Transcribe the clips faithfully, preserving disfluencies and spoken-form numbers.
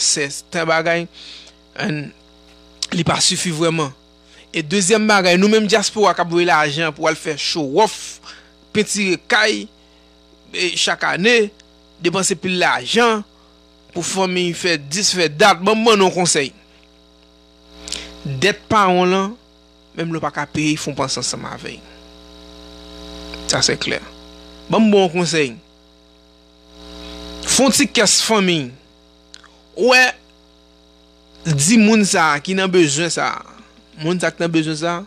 sèten bagay, and li pa sifi vrèman. E dezyèm bagay, nou menm dyaspora k ap voye lajan pou al fè show off, pentire kay, e chak ane, depanse pil lajan pou fanmi fè dis, fè dat, ban m ban nou yon konsèy. Dèt paran w lan, menm lè w pa ka peye, fè w panse ansanm avè l. Sa se klè. Ban m ba w yon konsèy. Fè yon ti kès fanmi. Ou wè, di moun sa a ki nan bezwen sa a, moun sa a ki nan bezwen sa a,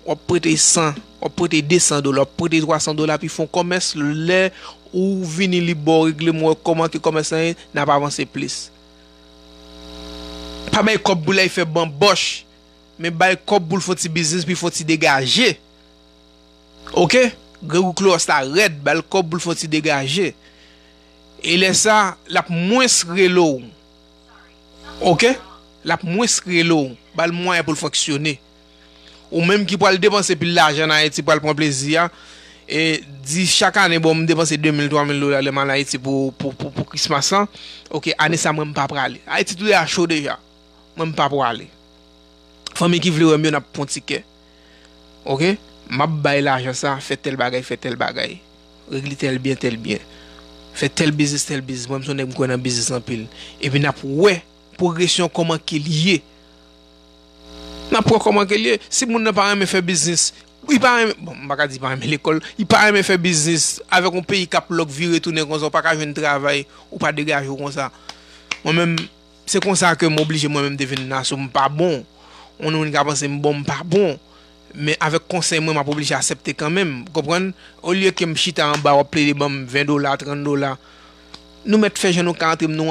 w ap prete san, w ap prete de san dola, w ap prete twa san dola, epi fè yon kòmès, lè ou vini li ba w regle, m wè kòman ke kòmès lan ye, n ap avanse plis. Pa bay kòb pou l al fè banbòch, men bay kòb pou l fè yon ti biznis, pou l fè yon ti degaje. Oke? Gregou Klewòs la rèd, ba l kòb pou l fè yon ti degaje. E lè sa, l ap mwens rele w. Oke? L ap mwens rele w. Ba l mwayen pou l fonksyone. Ou menm ki pral depanse pil lajan ann Ayiti, pral pran plezi a, e di chak ane, bon, m depanse de mil, twa mil dola lè m al Ayiti pou, pou, pou, pou Christmas lan. Oke, ane sa, mwen, m pa prale. Ayiti tou deja cho deja. Mwen, m pa prale. Fanmi ki vle wè m yo, n ap pran tikè. Oke? M ap bay lajan sa, fè tèl bagay, fè tèl bagay. Regle tèl byen, tèl byen. Fè tèl biznis, tèl biznis. Mwen, m se yon nèg, m kwè nan biznis anpil. Epi n ap wè pwogresyon kòman ke l ye. N ap wè kòman ke l ye. Si moun nan pa renmen fè biznis, li pa renmen, bon, m pa ka di li pa renmen lekòl, li pa renmen fè biznis avèk yon peyi k ap lòk vire tounen konsa, ou pa ka jwenn travay, ou pa degaje w konsa. Mwen menm, se konsa ke m oblije mwen menm te vin la, so m pa bon. Yon moun ka panse m bon, m pa bon. Men avèk konsèy mwen, m ap oblije aksepte kanmenm. Ou konprann? Olye ke m chita anba, w ap plede ban m ven dola, trant dola. Nou mèt fè jan nou ka antre m nou